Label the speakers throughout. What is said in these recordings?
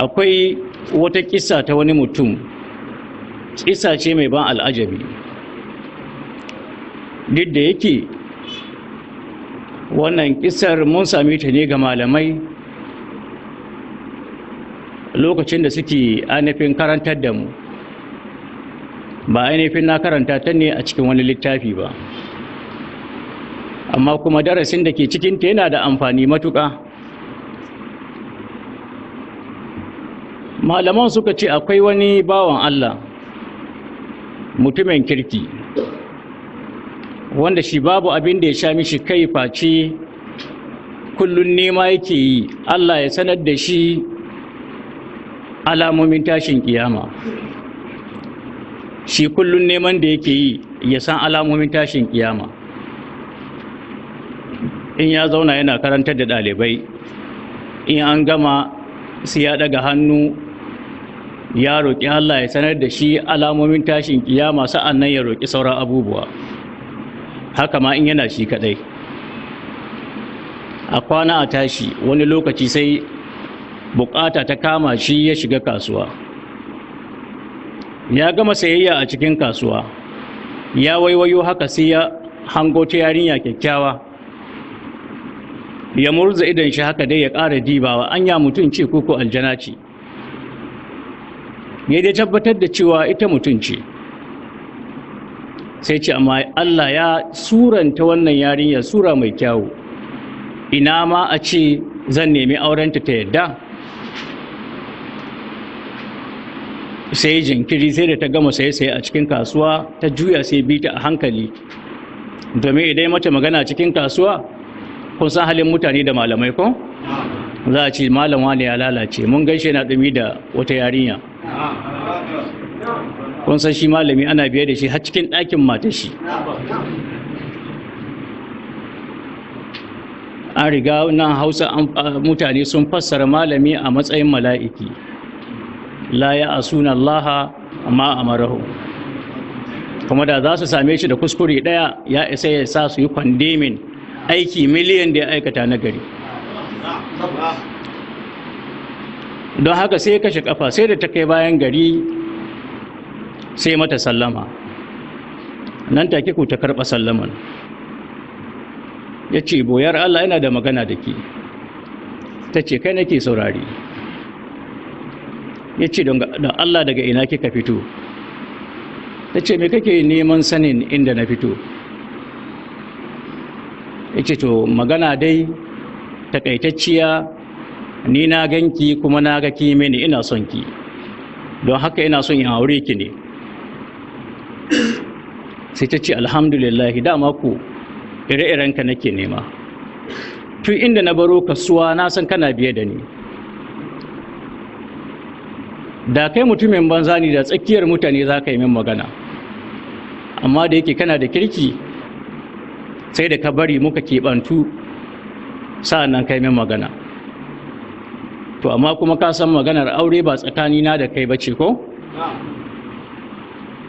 Speaker 1: Akwai wata kisa ta wani mutum, kisa ce mai ban al'ajabi. Duk da yake wannan kisar mun same ta ne ga malamai lokacin da suke ainihin karantar da mu, ba ainihin na karanta ta ne a cikin wani littafi ba, amma kuma darasin da ke cikinta yana da amfani matuƙa. Malaman suka ce akwai wani bawan Allah mutumin kirki wanda shi babu abin da ya sha mishi kai face kullun nema yake yi Allah ya sanar da shi alamomin tashin kiyama. Shi kullun neman da yake yi ya san alamomin tashin kiyama. In ya zauna yana karantar da ɗalibai, in an gama sai ya ɗaga hannu ya roƙi Allah ya sanar da shi alamomin tashin kiyama, sa'an nan ya roƙi sauran abubuwa. Haka ma in yana shi kaɗai. A kwana a tashi wani lokaci sai bukata ta kama shi ya shiga kasuwa. Ya gama sayayya a cikin kasuwa, ya waiwayo haka sai ya hango ta yarinya kyakkyawa. Ya murza idon shi haka dai ya ƙara dibawa, anya mutum ce ko ko aljana ce. Ya dai tabbatar da cewa ita mutum ce. Sai ce amma Allah ya suranta wannan yarinya sura mai kyawu, ina ma a ce zan nemi aurenta ta yadda. Sai jinkiri, sai da ta gama saye-saye a cikin kasuwa ta juya sai bi ta a hankali, domin idan mata magana cikin kasuwa, kun san halin mutane da malamai ko? Za a ce malam wani ya lalace, mun gaishe na dumi da wata yarinya. Kun san shi malami ana biye da shi har cikin ɗakin matar shi. An riga nan Hausa mutane sun fassara malami a matsayin mala'iki. La ya asuna Allah amma amarahu. Kuma da za su same shi da kuskure ɗaya ya isa ya sa su yi kwandemin aiki miliyan da ya aikata na gari. Don haka sai ya kashe kafa, sai da ta kai bayan gari sai mata sallama. Nan take ku ta karɓa sallaman. Ya ce boyar Allah yana da magana da ke. Ta ce kai nake saurari. Ya ce don Allah daga ina kika fito? Ta ce me kake neman sanin inda na fito? Ya ce to magana dai takaitacciya, ni na ganki kuma na ga ki mini, ina son ki, don haka ina son in aure ki ne. Sai ta ce alhamdulillah, dama ku ire-irenka nake nema, tun inda na baro kasuwa na san kana biye da ni. Da kai mutumin banza ne da tsakiyar mutane za ka yi min magana, amma da yake kana da kirki sai da ka bari muka keɓantu sa'an nan kai min magana. To amma kuma ka san maganar aure ba tsakanina da kai bace ko?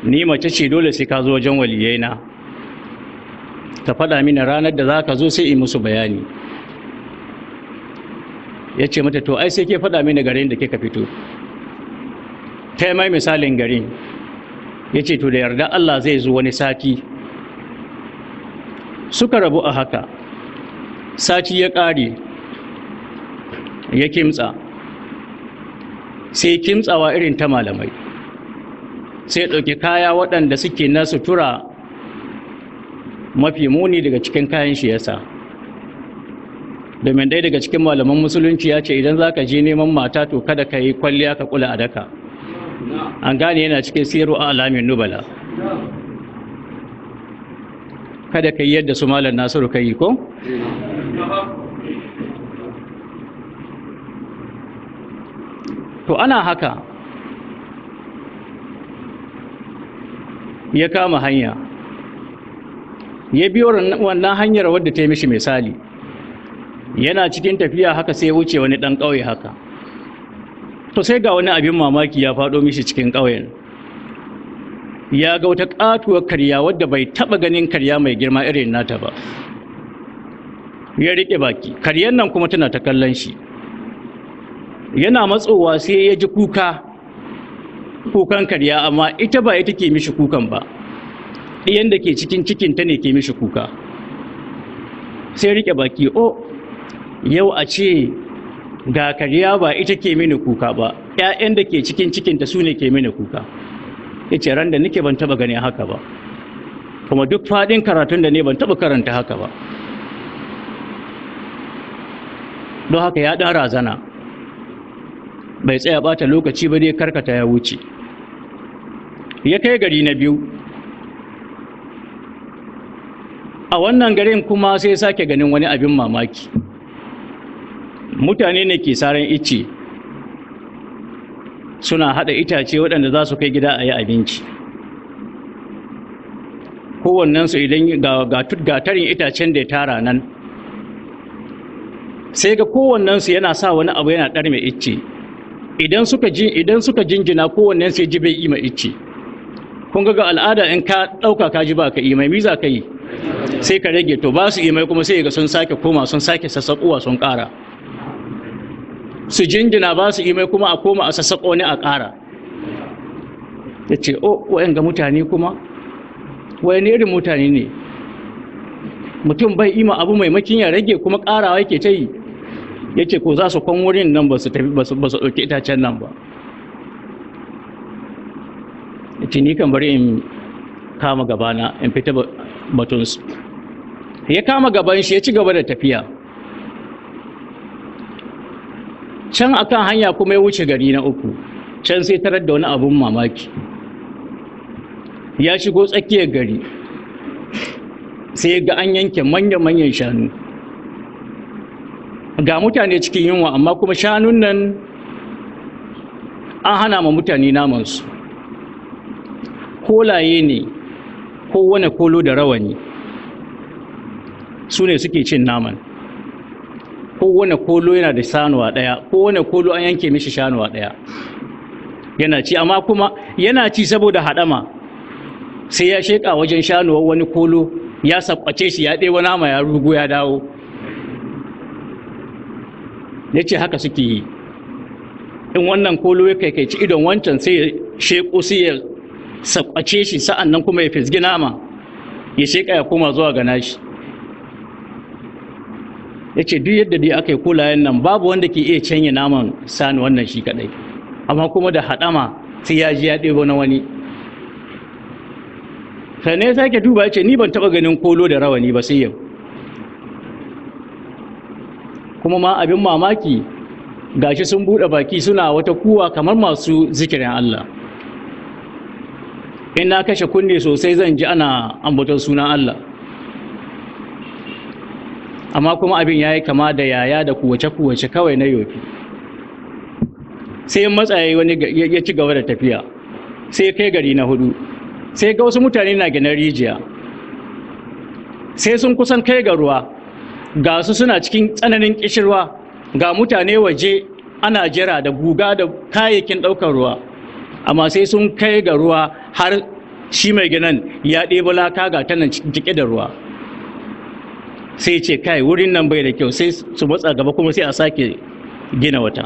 Speaker 1: Ni mace ce, dole sai ka zo wajen waliyaina ka faɗa mini ranar da za ka zo sai in musu bayani. Ya ce mata to ai sai ke faɗa mini garin da kika fito. Ta mai misalin garin. Ya ce to da yarda Allah zai zo wani sati. Suka rabu a haka. Sati ya ƙare, ya kimtsa. Sai kimtsawa irin ta malamai. Sai ɗauki kaya waɗanda suke na sutura mafi muni daga cikin kayan shi yasa. Domin ɗaya daga cikin malaman musulunci ya ce idan za ka je neman mata to kada ka yi kwalliya ka kula a daka. An gane, yana cikin siru a alamin nubala. Kada ka yi yadda su malam Nasiru ka yi ko? To ana haka ya kama hanya, ya biyo wannan hanyar wadda ta yi mishi misali. Yana cikin tafiya haka sai ya wuce wani ɗan ƙauye haka. To sai ga wani abin mamaki ya faɗo mishi cikin ƙauyen. Ya ga wata ƙatuwar karya wadda bai taɓa ganin karya mai girma irin nata ba. Ya riƙe baki, karyan nan kuma tana ta kallon shi. Yana matsowa sai ya ji kuka, kukan karya, amma ita ba ita ke mishi kukan ba, ɗiyan da ke cikin cikinta ne ke mishi kuka. Sai rike baki, o yau a ce ga karya ba ita ke mini kuka ba, ‘ya'yan da ke cikin cikinta su ne ke mini kuka. Ya ce ran da nake ban taɓa ganin haka ba, kuma duk faɗin karatun da ne ban taɓa karanta haka ba. Don haka ya ɗan razana, bai tsaya ɓata lokaci ba dai karkata ya wuce. Ya kai gari na biyu. A wannan garin kuma sai sake ganin wani abin mamaki. Mutane ne ke saran icce, suna haɗa itace waɗanda za su kai gida a yi abinci. Kowannensu idan ga tarin itacen da ya tara nan, sai ga kowannensu yana sa wani abu yana ɗarme icce. Idan suka jinjina kowannensu ya ji bai ima icce. Kun ga al'ada in ka ɗauka ka ji ba ka imai, mi za ka yi? Sai ka rage. To ba su imai kuma sai ga sun sake koma sun sake sassaƙuwa sun ƙara. Su jinjina ba su imai kuma a koma a sassaƙo ne a ƙara. Ya ce o wayan ga mutane kuma wayan irin mutane ne, mutum bai ima abu maimakin ya rage kuma ƙarawa yake ta yi. Ya ce ko za su kwan wurin nan ba su tafi ba su ɗauki itacen nan ba. Ya ce ni kan bari in kama gabana in fita batunsu. Ya kama gaban shi ya ci gaba da tafiya. Can akan hanya kuma ya wuce gari na uku. Can sai tarar da wani abun mamaki. Ya shigo tsakiyar gari sai ga an yanke manya-manyan shanu. Ga mutane cikin yunwa, amma kuma shanun nan an hana ma mutane namansu. Kolaye ne, kowane kolo da rawani, su ne suke cin naman. Kowane kolo yana da sanuwa ɗaya, kowane kolo an yanke mishi shanuwa ɗaya yana ci, amma kuma yana ci saboda haɗama. Sai ya sheƙa wajen shanuwar wani kolo ya sakwace shi, ya ɗewa nama ya rugo ya dawo. Ya ce haka suke yi. In wannan kolo ya kaikaici idon wancan sai ya sheƙo sai ya sakwace shi, sa'an nan kuma ya fisgi nama ya sheƙa ya koma zuwa ga nashi. Ya ce duk yadda dai aka yi kolayen nan babu wanda ke iya canye naman sani wannan shi kadai, amma kuma da haɗama sai ya ji ya ɗebo na wani. Sannan ya sake duba ya ce ni ban taɓa ganin kolo da rawani ba sai yau. Kuma ma abin mamaki gashi sun buɗe baki suna wata kuwa kamar masu zikirin Allah. In na kashe kunne sosai zan ji ana ambaton sunan Allah. Amma kuma abin ya yi kama da yaya da kuwace-kuwace kawai na yofi. Sai matsayi wani ya ci gaba da tafiya, sai kai gari na hudu, sai ga wasu mutane na gina rijiya. Sai sun kusan kai ga ruwa, ga su suna cikin tsananin kishirwa, ga mutane waje ana jira da guga da kayayyakin ɗaukar ruwa, amma sai sun kai ga ruwa har shi mai ginan ya ɗebo laka ga ta nan jike da ruwa. Sai ce kai wurin nan bai da kyau, sai su matsa gaba kuma sai a sake gina wata.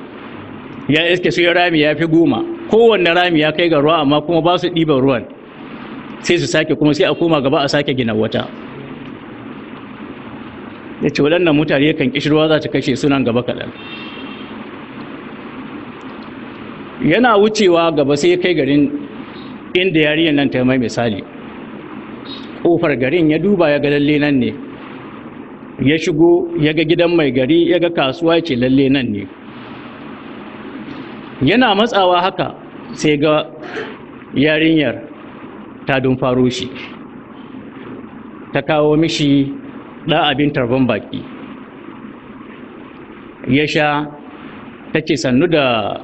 Speaker 1: Ya iske su rami ya fi 10, kowanne rami ya kai ga ruwa amma kuma ba su ɗiban ruwan, sai su sake kuma sai a koma gaba a sake gina wata. Ya ce waɗannan mutane kan ƙishirwa za ta kashe sunan gaba kaɗan. Yana wucewa gaba sai ya kai garin inda yarinyar nan ta mai misali. Ƙofar garin ya duba ya ga lalle nan ne. Ya shigo ya ga gidan mai gari, ya ga kasuwa, ya ce lalle nan ne. Yana matsawa haka sai ga yarinyar ta dumfaro shi, ta kawo mishi ɗan abin tarban baki. Ya sha, ta ce sannu da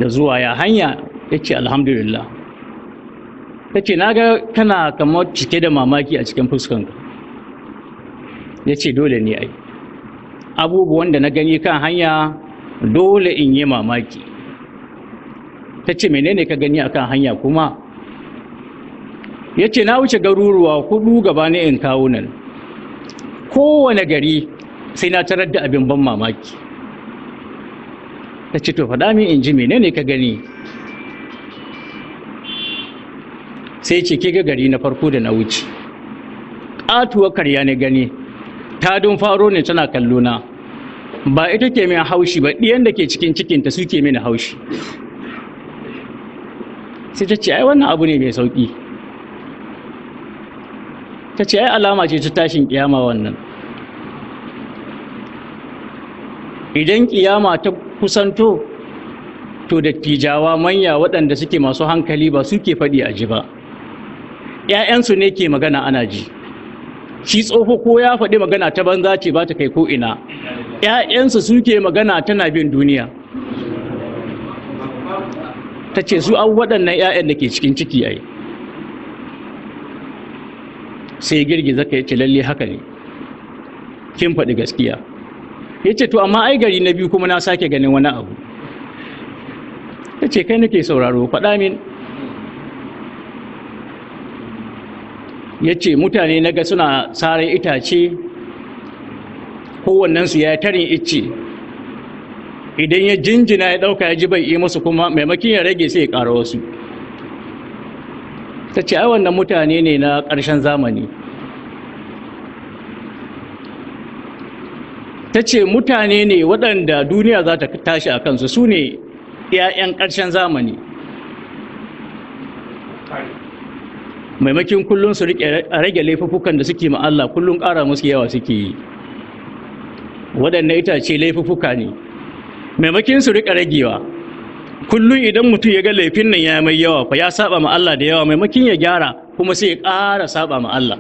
Speaker 1: zuwa, ya hanya? Ya ce alhamdulillah. Ta ce na ga kana kamar cike da mamaki a cikin fuskanka. Ya ce dole ne ai, abubuwan da na gani kan hanya dole in yi mamaki. Ta ce menene ka gani akan hanya kuma? Ya ce na wuce garuruwa 4 gabanin in kawo nan, kowane gari sai na tarar da abin ban mamaki. Ta ce, to faɗa min in ji menene ka gani. Sai ce, ke ga gari na farko da na wuce, ƙatuwar karya ne gani, ta dun faro ne tana kallona, ba ita ke min haushi ba, ɗiyan da ke cikin cikinta suke mini haushi. Sai ta ce, ai wannan abu ne mai sauƙi. Ta ce, ai alama ce ta tashin ƙiyama wannan. Idan ƙiyama ta kusanto, to dattijawa manya waɗanda suke masu hankali ba suke faɗi a ji ba, ‘ya'yansu ne ke magana ana ji. Shi tsoho ko ya faɗi magana ta banza ce ba ta kai ko ina, ‘ya'yansu suke magana tana bin duniya. Ta ce su an waɗannan ‘ya'yan da ke cikin ciki ai. Sai girgiza ka, ya ce, lalle haka ne, kin faɗi gaskiya. Ya ce, to amma ai gari na biyu kuma na sake ganin wani abu. Ta ce, kai nake sauraro, faɗa min. Ya ce, mutane na ga suna sarar itace, kowannensu ya tarin icce, idan ya jinjina ya ɗauka ya ji bai yi musu, kuma maimakon ya rage sai ya ƙara wasu. Ta ce, ai wannan mutane ne na ƙarshen zamani. Ta ce mutane ne waɗanda duniya za ta tashi a kansu, su ne 'ya'yan ƙarshen zamani. Maimakin kullum su rage laifukan da suke ma Allah, kullum ƙara musu yawa suke yi. Waɗannan itace laifuka ne, maimakin su riƙa ragewa, kullum idan mutum ya ga laifin nan ya mai yawa fa, ya saba ma Allah da yawa, maimakin ya gyara kuma sai ya ƙara saba ma Allah.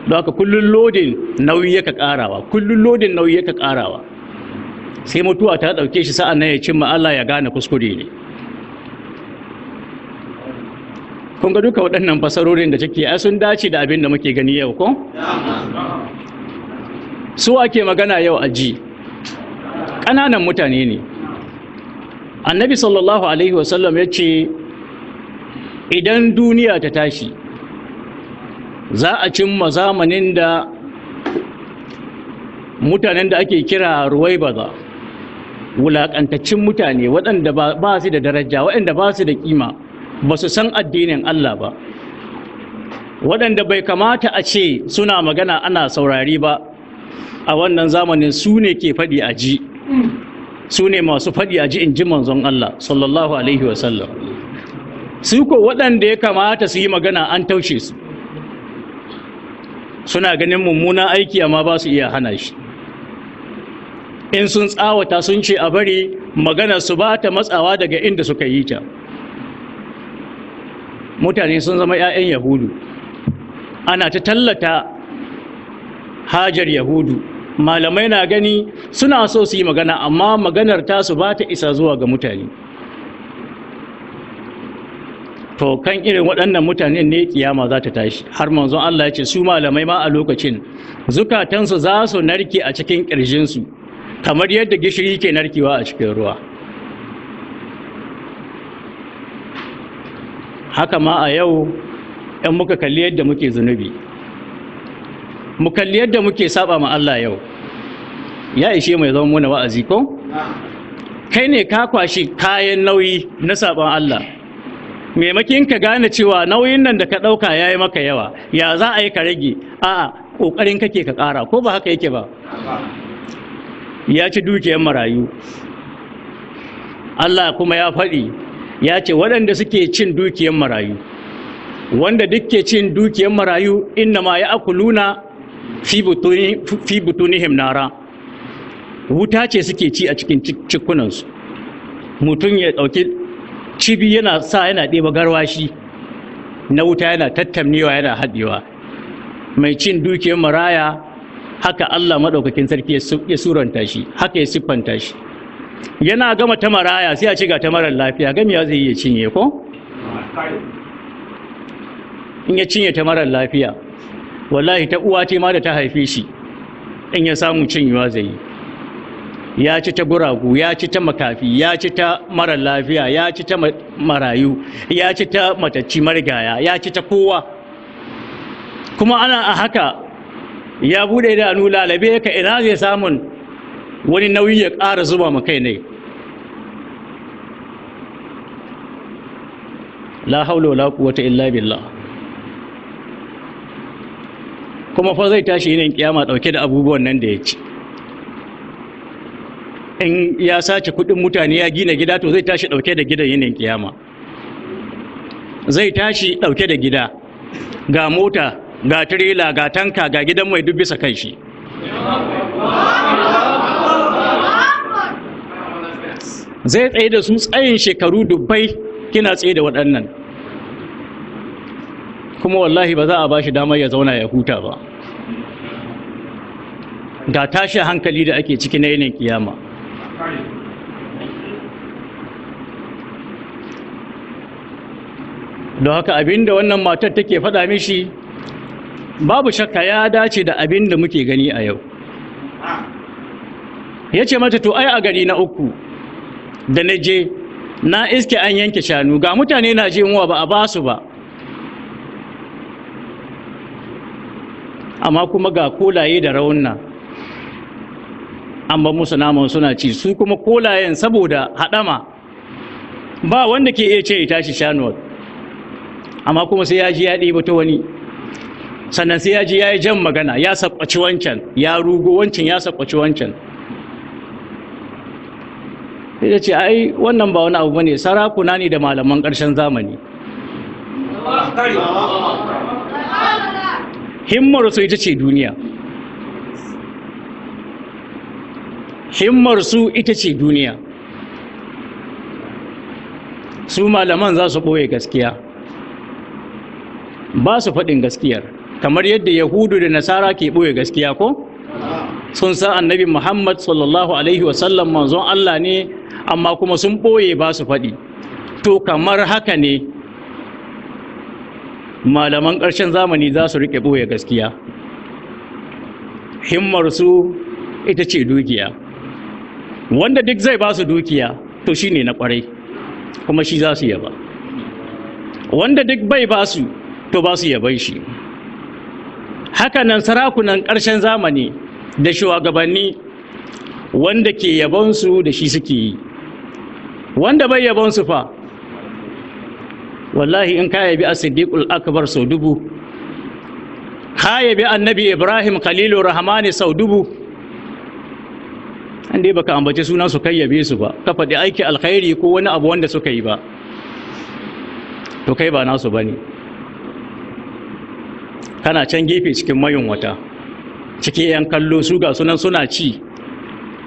Speaker 1: Don haka kullum lodin nauyi yaka ƙarawa, kullum lodin nauyi yaka ƙarawa, sai mutuwa ta ɗauke shi, sa'an nan ya cimma Allah ya gane kuskure ne. Kun ga duka waɗannan fasarorin da take ai sun dace da abin da muke gani yau ko? Su ake magana yau a ji ƙananan mutane ne. Annabi sallallahu alaihi wasallam ya ce idan duniya ta tashi za a cimma zamanin da mutanen da ake kira ruwaibaza, wulaƙantaccen mutane waɗanda ba su da daraja, waɗanda ba su da ƙima, ba su san addinin Allah ba, waɗanda bai kamata a ce suna magana ana saurari ba a wannan zamanin, su ne ke faɗi a ji, su ne masu faɗi a ji, in ji manzon Allah sallallahu alaihi wasallam. Su ko waɗanda ya kamata su yi magana an taushe su, suna ganin mummunan aiki amma ba su iya hana shi. In sun tsawata sun ce a bari, magana su ba ta matsawa daga inda suka yi ta. Mutane sun zama 'ya'yan Yahudu, ana ta tallata hajar Yahudu. Malamai na gani suna so su yi magana, amma maganar tasu ba ta isa zuwa ga mutane. To kan irin waɗannan mutanen ne kiyama za ta tashi. Har manzon Allah ya ce su malamai ma a lokacin zukatansu za su narke a cikin ƙirjinsu kamar yadda gishiri ke narkewa a cikin ruwa. Haka ma a yau ‘yan muka kalli yadda muke zunubi, mu kalli yadda muke saba ma Allah yau, ya ishe mai zama muna wa'azi ko? Kai ne ka kwashi kayan nauyi na saban Allah, maimakin ka gane cewa nauyin nan da ka ɗauka ya yi maka yawa, ya za a yi ka rage? A'a, ƙoƙarin kake ka ƙara, ko ba haka yake ba? Ya ci dukiyar marayu. Allah kuma ya faɗi, ya ce waɗanda suke cin dukiyar marayu, wanda duk ke cin dukiyar marayu, inna ma ya akuluna fi butunihim nara, wuta ce suke ci a cikin cikunansu. Mutum ya ɗauki cibi yana sa yana ɗeba garwashi na wuta yana tattamnewa yana haɗewa. Mai cin dukiyar maraya haka Allah maɗaukakin sarki ya suranta shi, haka ya siffanta shi. Yana gama ta maraya sai a ci ga ta marar lafiya, gamiya zai iya cinye ko? In ya cinye ta marar lafiya, wallahi ta uwa ce ma da ta haife shi in ya samu cinyewa zai yi. Ya ci ta guragu, ya ci ta makafi, ya ci ta marar lafiya, ya ci ta marayu, ya ci ta matacci marigaya, ya ci ta kowa. Kuma ana a haka ya bude idanu lalabe ka ina zai samun wani nauyi ya ƙara zuba ma kai ne. La haula wala quwwata illa billah. Kuma fa zai tashi yinin kiyama dauke da abubuwan nan da ya ci. In ya sace kudin mutane ya gina gida, to zai tashi dauke da gidan yinin kiyama. Zai tashi dauke da gida, ga mota, ga tirela, ga tanka, ga gidan mai duk bisa kai shi. Zai tsaye da su tsayin shekaru dubbai, kina tsaye da waɗannan. Kuma wallahi ba za a ba shi damar ya zauna ya huta ba. Ga tashi hankali da ake ciki na yinin kiyama. Don haka abinda wannan matar take faɗa mishi babu shakka ya dace da abinda muke gani a yau. Ya ce mata, to ai a gari na uku da na je na iske an yanke shanu, ga mutane na je muwa ba a ba su ba, amma kuma ga kolaye da raunna an ba musu naman suna ci. Su kuma kolayen saboda haɗama ba wanda ke iya ce ya tashi shanuwar, amma kuma sai ya ji ya ɗiba ta wani, sannan sai ya ji ya yi jan magana, ya sakwaci wancan, ya rugo wancan, ya sakwaci wancan. Sai ta ce ai wannan ba wani abu bane, sarakuna ne da malaman ƙarshen zamani. Himmar su ita ce duniya. Himmar su ita ce duniya. Su malaman za su ɓoye gaskiya, ba su faɗin gaskiyar, kamar yadda Yahudu da Nasara ke ɓoye gaskiya ko? Sun san Annabi Muhammad sallallahu alaihi wasallam manzon Allah ne, amma kuma sun ɓoye ba su faɗi. To kamar haka ne malaman ƙarshen zamani za su riƙe ɓoye gaskiya. Himmar su ita ce dukiya. Wanda duk zai ba su dukiya to shi ne na ƙwarai, kuma shi za su yaba. Wanda duk bai ba su to ba su yabai shi. Hakanan sarakunan ƙarshen zamani da shugabanni, wanda ke yabonsu da shi suke yi. Wanda bai yabonsu fa, wallahi in ka yabi As-Siddiqul Akbar sau 1000, ka yabi Annabi Ibrahim Khalilur Rahmani sau 1000, an dai baka ambace sunan su kai yabe su ba, ka faɗi aiki alkhairi ko wani abu wanda suka yi ba, to kai ba nasu bane. Kana can gefe cikin mayun wata, cikin yan kallo, su ga sunan suna ci,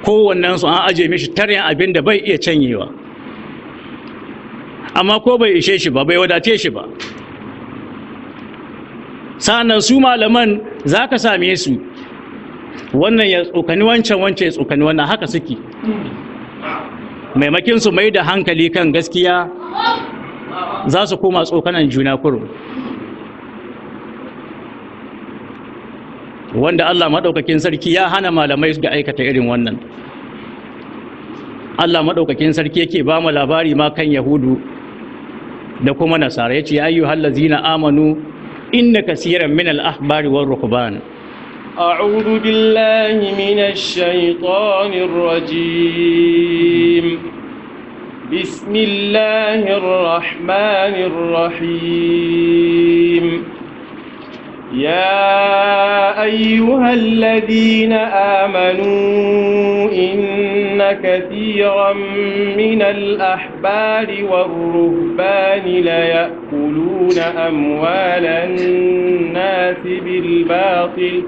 Speaker 1: kowannen su an aje mishi taryan abin da bai iya canyewa, amma ko bai ishe shi ba, bai wadace shi ba. Sa'annan su malaman za ka same su, wannan ya tsokani wancan, wancan ya tsokani wannan, haka suke. Maimakin su mai da hankali kan gaskiya, za su koma tsokanan juna kurum. Wanda Allah maɗaukakin sarki ya hana malamai ga aikata irin wannan. Allah maɗaukakin sarki yake ba mu labari ma kan Yahudu da kuma Nasara, yace ya ayyuhal ladzina amanu inna kaseeran min al-ahbari war ruhban.
Speaker 2: أعوذ بالله من الشيطان الرجيم. بسم الله الرحمن الرحيم. يا أيها الذين آمنوا إن كثيرا من الأحبار والرهبان ليأكلون أموال الناس بالباطل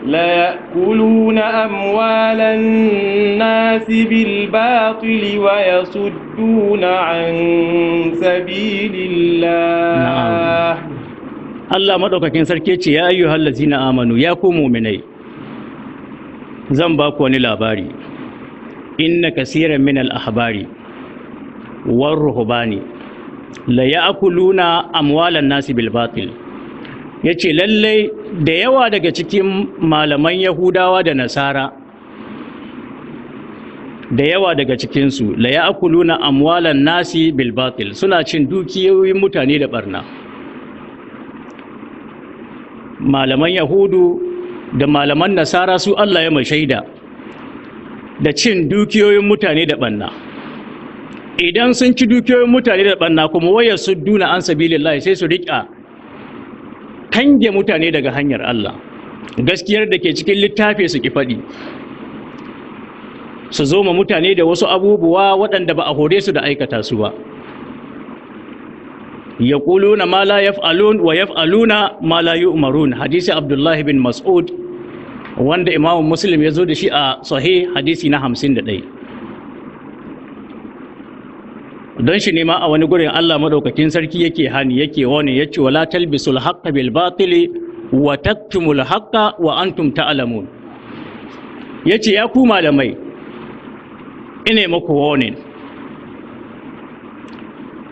Speaker 2: ليأكلون أموال الناس بالباطل ويصدون عن سبيل الله.
Speaker 1: نعم. Allah madaukakin sarki ce ya ayyuhal ladzina amanu, ya ku mu'minai, zan ba ku wani labari. Inna kaseeran min al-ahbari war ruhbani la ya'kuluna amwalan nasi bil batil. Yace lallai da yawa daga cikin malaman Yahudawa da Nasara, da yawa daga cikin su la ya'kuluna amwalan nasi bil batil, suna cin dukiyoyin mutane da barna. Malaman Yahudu da malaman Nasara su Allah ya mashaida da cin dukiyoyin mutane da banna. Idan sun ci dukiyoyin mutane da banna kuma, ويصدون عن سبيل الله, sai su riƙa kange mutane daga hanyar Allah. Gaskiyar da ke cikin littafi su ki faɗi, su zo ma mutane da wasu abubuwa waɗanda ba a hore su da aikata su ba. يقولون ما لا يفعلون ويفعلون ما لا يؤمرون. Hadisi Abdullahi bin Mas'ud, wanda Imam Muslim ya zo da shi a Sahih, hadisi na 51. Don shi ne ma a wani gurin Allah madaukakin sarki yake hani, yake wani yace: ولا تلبسوا الحق بالباطل وتكتموا الحق وأنتم تعلمون. Yace ya ku malamai, ine muku warning: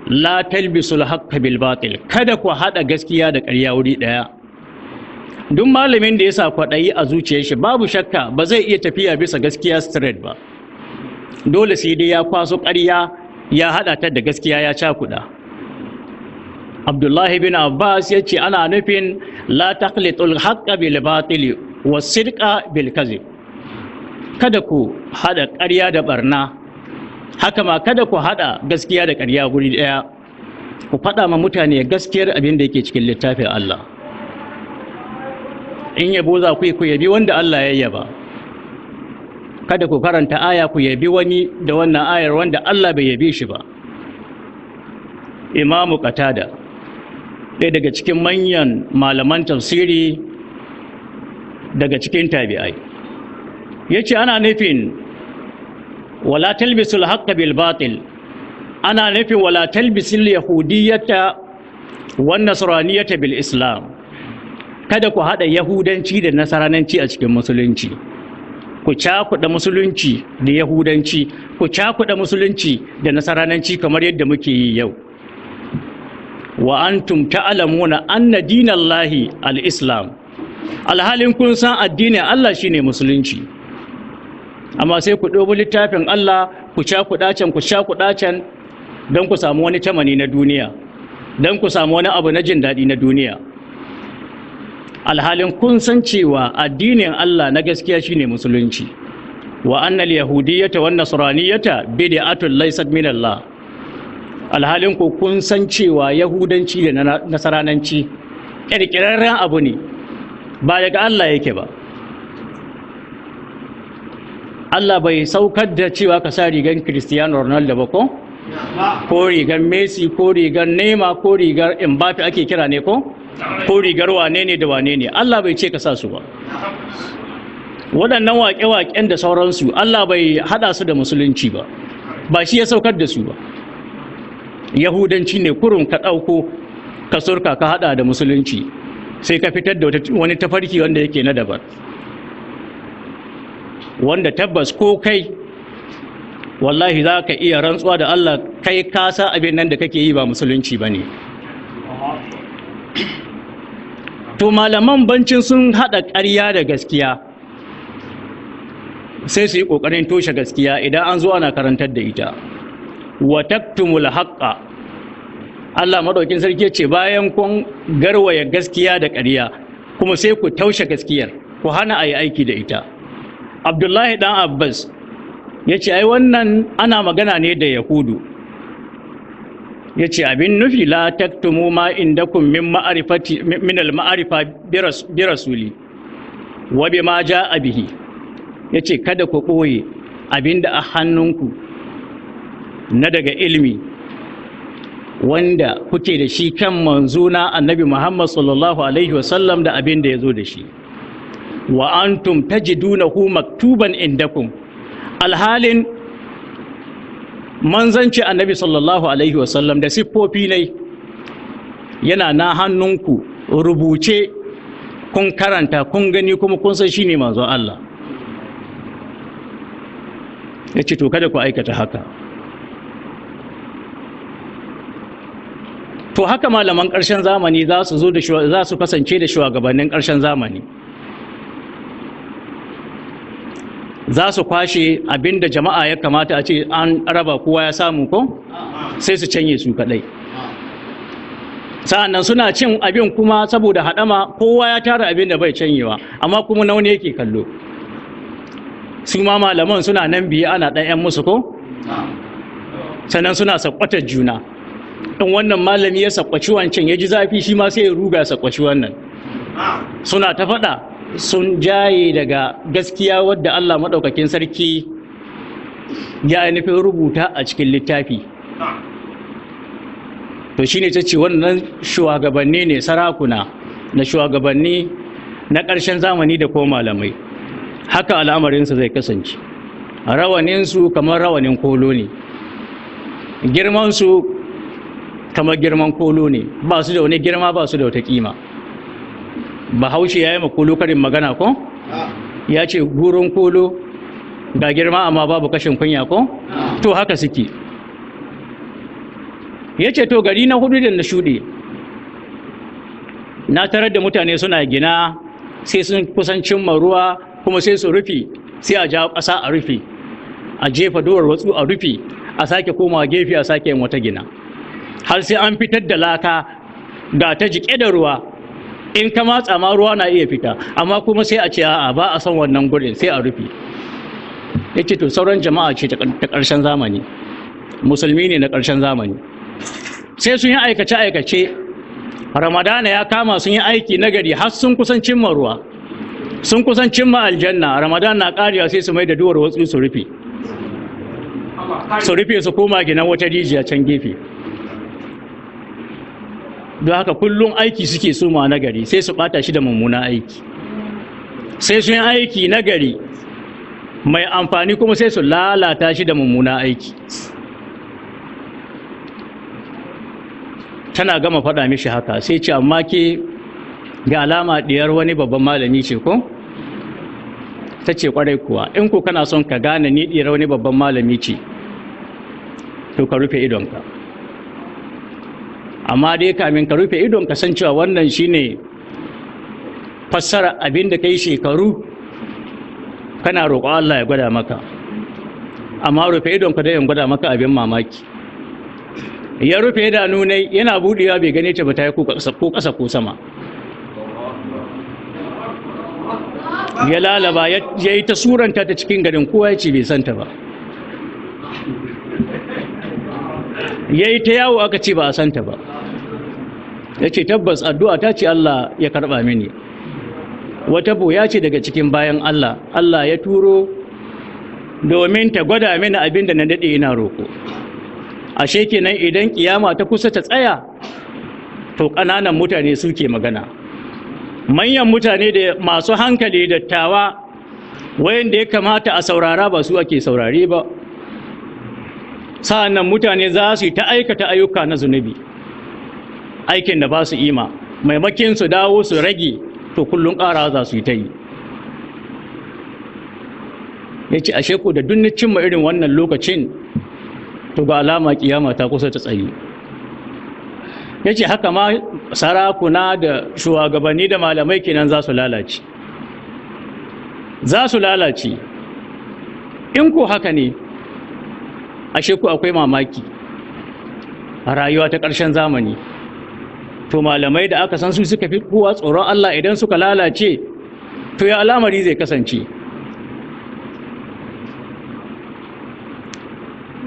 Speaker 1: لا تلبسوا الحق بالباطل, kada ku hada gaskiya da ƙarya wuri daya. Duk malamin da ya sa kwaɗayi a zuciyar shi, babu shakka ba zai iya tafiya bisa gaskiya straight ba. Dole sai dai ya kwaso ƙarya ya hada ta da gaskiya, ya cakuɗa. Abdullahi bin Abbas ya ce ana nufin لا تخلطوا الحق بالباطل والصدق بالكذب. Kada ku hada ƙarya da barna, haka ma kada ku hada gaskiya da ƙarya guri ɗaya. Ku faɗa ma mutane gaskiyar abin da yake cikin littafin Allah. In yabo za ku yi, ku yabi wanda Allah ya yaba. Kada ku karanta aya ku yabi wani da wannan ayar wanda Allah bai yabe shi ba. Imamu Qatada, ɗaya daga cikin manyan malaman tafsiri daga cikin tabi'ai, ya ce ana nufin ولا تلبسوا الحق بالباطل, ana nufin ولا تلبسوا اليهودية والنصرانية بالإسلام. Kada ku haɗa yahudanci da nasarananci a cikin musulunci, ku cakuɗa musulunci da yahudanci, ku cakuɗa musulunci da nasarananci kamar yadda muke yi yau. وأنتم تعلمون أن دين الله الإسلام, alhalin kun san addinin Allah shine musulunci, amma sai ku ɗobo littafin Allah ku cakuɗa can, ku cakuɗa can, don ku samu wani tamani na duniya, don ku samu wani abu na jin daɗi na duniya, alhalin kun san cewa addinin Allah na gaskiya shine musulunci. وأن اليهودية والنصرانية بدعة ليست من الله, alhalin ku kun san cewa yahudanci da nasarananci ƙirƙirarren abu ne, ba daga Allah yake ba. Allah bai saukar da cewa ka sa rigar Cristiano Ronaldo ba, ko rigar Messi, ko rigar Neymar, ko rigar Mbappe ake kira ne, ko rigar wane ne da wane ne. Allah bai ce ka sa su ba. Waɗannan waƙe-waƙen da sauransu, Allah bai haɗa su da musulunci ba, ba shi ya saukar da su ba. Yahudanci ne kurun ka ɗauko ka surka ka haɗa da musulunci, sai ka fitar da wani tafarki wanda yake na daban, wanda tabbas ko kai wallahi za ka iya rantsuwa da Allah kai ka sa abin nan da kake yi ba musulunci ba ne. To malaman bancin sun haɗa ƙarya da gaskiya, sai su yi ƙoƙarin toshe gaskiya idan an zo ana karantar da ita. وتكتموا الحق, Allah maɗaukin sarki ce bayan kun garwaya gaskiya da ƙarya, kuma sai ku taushe gaskiyar, ku hana a yi aiki da ita. Abdullahi ɗan Abbas ya ce ai wannan ana magana ne da Yahudu. Ya ce abin nufi لا تكتموا ما عندكم من معرفة من المعرفة برسولي وبما جاء به. Ya ce kada ku ɓoye abinda a hannunku na daga ilmi wanda kuke da shi kan manzona Annabi Muhammad sallallahu alaihi wasallam da abin da ya zo da shi. وأنتم تجدونه مكتوبا عندكم, alhalin manzanci Annabi sallallahu alaihi wasallam da siffofi ne yana na hannunku rubuce, kun karanta, kun gani, kuma kun san shine manzon Allah. Ya ce to kada ku aikata haka. To haka malaman ƙarshen zamani za su zo da za su kasance da shugabannin ƙarshen zamani. Za su kwashe abinda jama'a ya kamata a ce an raba kowa ya samu, ko sai su canye su kadai. Sa'annan suna cin abin kuma saboda haɗama, kowa ya tara abin da bai canyewa, amma kuma na wani yake kallo. Su ma malaman suna nan biye ana ɗan 'yan musu ko. Sannan suna sakwatar juna. In wannan malami ya sakwaci wancan ya ji zafi, shi ma sai ya ruga sakwaci wannan. Suna ta faɗa, sun jaye daga gaskiya wadda Allah maɗaukakin sarki ya ainihin rubuta a cikin littafi. To shine ta ce wannan shugabanni ne, sarakuna na shugabanni na ƙarshen zamani da ko malamai, haka al'amarinsu zai kasance. Rawaninsu kamar rawanin kolo ne, girmansu kamar girman kolo ne, ba su da wani girma, ba su da wata kima. Bahaushe ya yi ma kolo karin magana ko? Ya ce gurin kolo ga girma amma babu kashin kunya ko? To haka suke. Ya ce to gari na hudu da na shuɗe, na tarar da mutane suna gina, sai sun kusan cimma ruwa kuma sai su rufe, sai a ja ƙasa a rufe, a jefa duwar watsu a rufe, a sake komawa gefe a sake yin wata gina, har sai an fitar da laka ga ta jike da ruwa, in ka matsa ma ruwa na iya fita, amma kuma sai a ce a'a, ba a son wannan gurin, sai a rufe. Ya ce to sauran jama'a ce ta ƙarshen zamani, musulmi ne na ƙarshen zamani. Sai sun yi aikace-aikace, Ramadana ya kama, sun yi aiki nagari har sun kusan cimma ruwa, sun kusan cimma aljanna. Ramadan na ƙarewa sai su mai da duwar watsu su rufe, su rufe, su koma ginan wata rijiya can gefe. Don haka kullum aiki suke suma nagari sai su bata shi da mummuna aiki. Sai sun yi aiki nagari mai amfani kuma sai su lalata shi da mummuna aiki. Tana gama faɗa mishi haka sai ce, amma ke ga alama ɗiyar wani babban malami ce ko? Ta ce kwarai kuwa. In ko kana son ka gane ni ɗiyar wani babban malami ce, to ka rufe idonka. Amma dai kamin ka rufe idonka, san cewa wannan shine fassara abin da kai shekaru kana roƙo Allah ya gwada maka. Amma rufe idonka dai in gwada maka abin mamaki. Ya rufe idanu ne, yana buɗewa bai gane ta ba, ta yi ko ƙasa ko sama. Ya lalaba, ya yi ta suranta ta cikin garin, kowa ya ce bai santa ba. Ya yi ta yawo, aka ce ba a santa ba. Ya ce tabbas addu'a ta ce Allah ya karɓa mini. Wata boya ce daga cikin bayan Allah, Allah ya turo domin ta gwada mini abin da na daɗe ina roƙo. Ashe kenan idan kiyama ta kusa ta tsaya, to ƙananan mutane suke magana. Manyan mutane da masu hankali, dattawa wayanda ya kamata a saurara, ba su ake saurare ba. Sa'annan mutane za su yi ta aikata ayyuka na zunubi, aikin da ba su ima, maimakin su dawo su rage, to kullum ƙara za su yi ta yi. Ya ce ashe ko da duk cimma irin wannan lokacin, to ga alama kiyama ta kusa ta tsayi. Ya ce haka ma sarakuna da shugabanni da malamai kenan za su lalace, za su lalace. In ko haka ne, ashe ku akwai mamaki a rayuwa ta ƙarshen zamani. To malamai da aka san su suka fi kowa tsoron Allah, idan suka lalace, to ya al'amari zai kasance?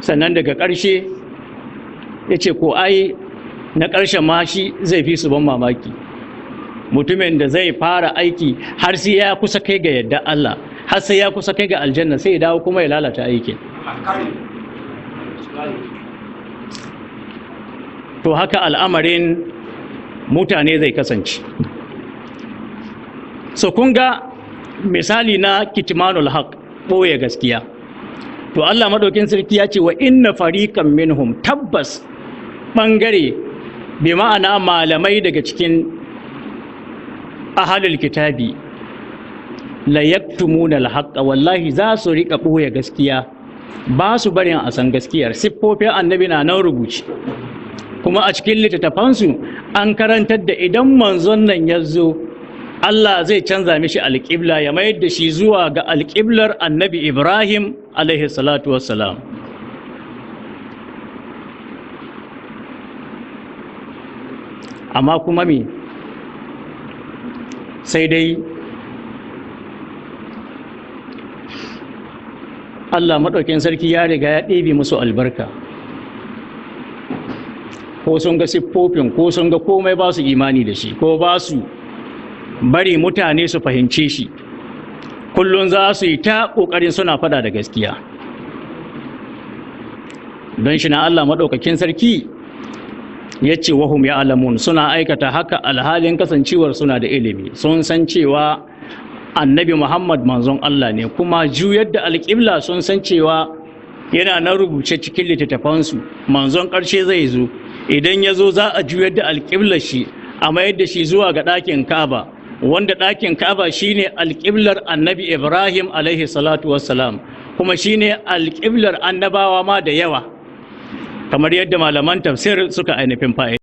Speaker 1: Sannan daga ƙarshe ya ce ko ai na ƙarshen ma shi zai fi su ban mamaki. Mutumin da zai fara aiki har sai ya kusa kai ga yadda Allah, har sai ya kusa kai ga aljanna, sai ya dawo kuma ya lalata aikin. To haka al'amarin mutane zai kasance. So kun ga misali na kitmanul haq, ɓoye gaskiya. To Allah maɗaukin sarki ya ce wa inna fariqan minhum, tabbas ɓangare, bi ma'ana malamai daga cikin ahalul kitabi, la yaktumuna al-haqqa, wallahi za su rika ɓoye gaskiya, ba su barin a san gaskiyar. Siffofin annabi na nan rubuce, kuma a cikin littattafansu an karantar da idan manzon nan ya zo, Allah zai canza mishi alƙibla, ya mayar da shi zuwa ga alƙiblar annabi Ibrahim alaihi salatu wassalam. Amma kuma me, sai dai Allah maɗaukin sarki ya riga ya ɗebe musu albarka. Ko sun ga siffofin, ko sun ga komai, ba su imani da shi, ko ba su bari mutane su fahimce shi. Kullum za su yi ta ƙoƙarin suna fada da gaskiya. Don shi na Allah maɗaukakin sarki ya ce wahum ya'lamun, suna aikata haka alhalin kasancewar suna da ilimi. Sun san cewa Annabi Muhammad manzon Allah ne, kuma juyar da alƙibla sun san cewa yana na rubuce cikin littattafansu, manzon ƙarshe zai zo, idan ya zo za a juyar da alƙiblar shi, a mayar da shi zuwa ga ɗakin Ka'aba, wanda ɗakin Ka'aba shine alƙiblar Annabi Ibrahim alaihi salatu wassalam, kuma shine alƙiblar annabawa ma da yawa, kamar yadda malaman tafsir suka ainihin fa'ida.